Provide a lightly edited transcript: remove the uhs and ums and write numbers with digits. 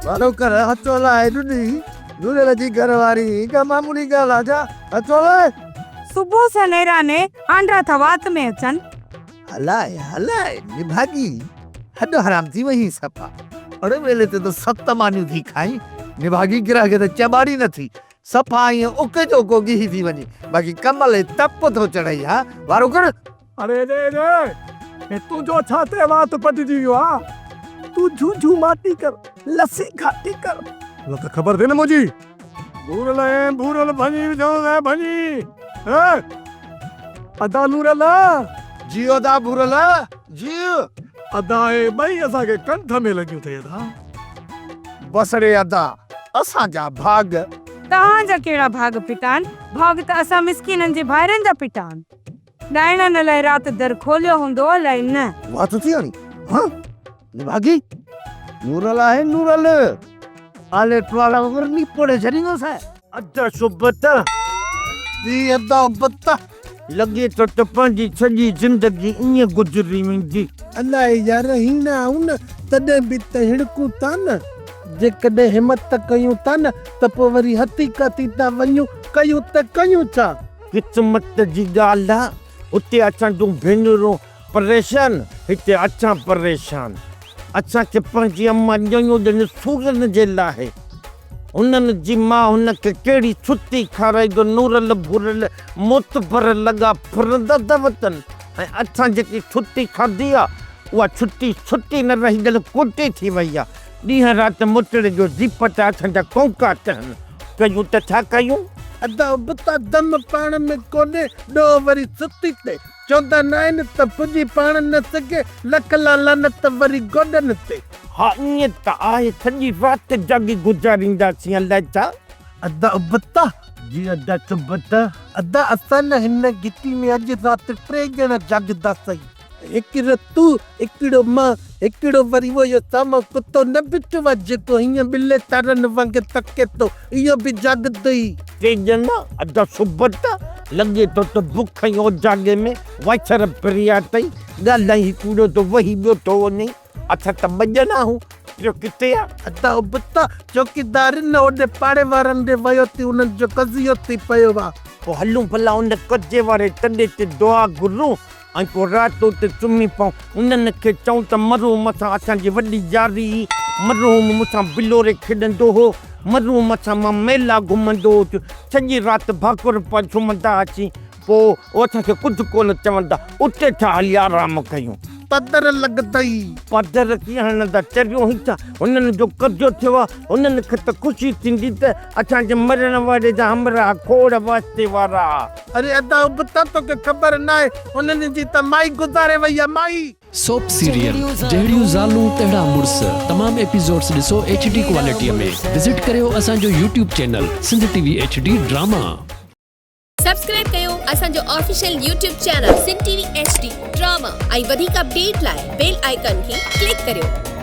وارو ڪر هٿ هلائي ڏني نورل جي گهر واري ڪا معمولي ڳالهه آ ڇا هٿ هلائي. صبح سان نيراني آنڊا ٿا وات ۾ اچن. هلائي هلائي نڀاڳي هڏ حرام ٿي وئين صفا. اڙي ويلي تي ته ست مانيون ٿي کائين نڀاڳي گرهه کي ته چٻاڙي نه ٿي صفا ائين اڪ جو اڪو گيهه ٿي وڃي باقي ڪمل تپ ٿو چڙهئي ها وارو ڪر. اڙي ڙي ڙي، هي تنهنجو ڇا تي وات پٽجي ويو آ؟ تون جهونجهون ماٽي ڪر، لسي گهاٽي ڪر. نه ته خبر ٿئي نه منهنجي. ڀورل ۽ ڀورل ڀڃي وجهونس ڀڃي. اي ادا نورل. جيء ادا ڀورل، جيء. ادا اهي ٻئي اسان کي ڪنٺ ۾ لڳيون اٿئي ادا. بس ڙي ادا، اسان جا ڀاڳ. توهان جا ڪهڙا ڀاڳ ڦٽا آهن، ڀاڳ ته اسان مسڪينن جي ڀائرن جا ڦٽا آهن. ڏائڻن الائي رات در کوليو هوندو الائي نه. وات ٿي هڻي ها نڀاڳي. نورل آهي نورل. آلي ٽوالا وانگر نپوڙي ڇڏيندوسانء. ادا سبت. جي ادا ابت. لڳي ٿو ته پنهنجي سڄي زندگي ائين گذري ويندي. الائي يار هيڻا آهيون نه تڏهن به ته هڙڪون ٿا نه. جيڪڏهن همت ڪيون ٿا نه ته پوء وري حقيقتي ٿا وڃون ڪيون ته ڪيون ڇا؟ قسمت جي ڳالهه آ، اتي اسان جون ڀينرون پريشان، هتي اسان پريشان. اسان کي پنهنجي امان ڄڻيو ڄڻ سورن جي لاء. هنن جي ماء هن کي ڪهڙي ڇٽي کارائي جو نورل ڀورل معتبر لڳا ڦرندا ٿا وتن ۽ اسان جيڪي ڇٽي کاڌي آ، اها ڇٽي ڇٽي نه رهي ڄڻ ڪوٽي ٿي وئي آ. ڏينهن رات مٽڙي جو زيپٽ اسان جا ڪونڪا ٽهن. ڪيون ته ڇا ڪيون؟ ادا ابتا دم پاڻ ۾ ڪونهي، ڏوهه وري ستي تي. چوندا ناهن ته پڄي پاڻ نه سگهي، لک لا لعنت وري گوڏن تي. ها ائين ته آهي، سڄي رات جاڳي گذارينداسين الائي ڇا؟ ادا ابتا! جي ادا سبتا! ادا اسان نه هن گهٽي ۾ اڄ رات ٽي ڄڻا جاڳنداسين. هڪڙو تون، هڪڙو مان، هڪڙو وري اهو اهو سامهون ڪتو نه بيٺو آ جيڪو هيئن ٻلي تارن وانگر تڪي ٿو، اهو به جاڳندو ئي. ٽي ڄڻا، ادا سبت، لڳي ٿو ته بک ۽ اوجاڳي ۾ وائسر ڦريا اٿئي، ڳالهائين هڪڙو ٿو وهي ٻيو ٿو وڃئي، اسان ته ٻه ڄڻا آهيون، ٽيون ڪٿي آ؟ ادا ابتا، چوڪيدار نه اوڏي پاڙي وارن ڏي ويو ٿي انهن جو قضيو ٿي پيو آ. پوء هلون ڀلا ان قضيي واري تڏي تي دعا گهرون. ۽ پوء رات اتي سمهي پئون. انهن کي چئون ته مرحوم سان اسان جي وڏي ياري هئي. مرحوم مون سان بلوري کيڏندو هو. مرحوم سان مان ميلا گهمندو هوس. سڄي رات ڀاڪر پائي سمهندا هئاسين. پوء هو اسان کي ڪجهه ڪونه چوندا. اتي ٿا هلي آرام ڪيون. پڌر لڳندئي. پڌر ڪيئن هڻندا؟ چريو هين ڇا؟ هنن جو قبضو ٿيو آ. هنن کي ته خوشي ٿيندي ته اسان جي مرڻ واري جا همراهه کوڙ واسطي وارا. اري ادا ابتا توکي خبر ناهي انهن جي ته مائي گذاري وئي آ مائي. سوپ سيريل جهڙيون زالون تهڙا مڙس تمام ايپيسوڊس ڏسو ايڇ ڊي ڪوالٽي ۾ وزٽ ڪريو اسان جو YouTube channel Sindh T V H D drama. Subscribe ڪيو اسان جو official YouTube channel Sindh T V H D drama ۽ وڌيڪ اپڊيٽ لاء بيل آئيڪان کي ڪلڪ ڪريو.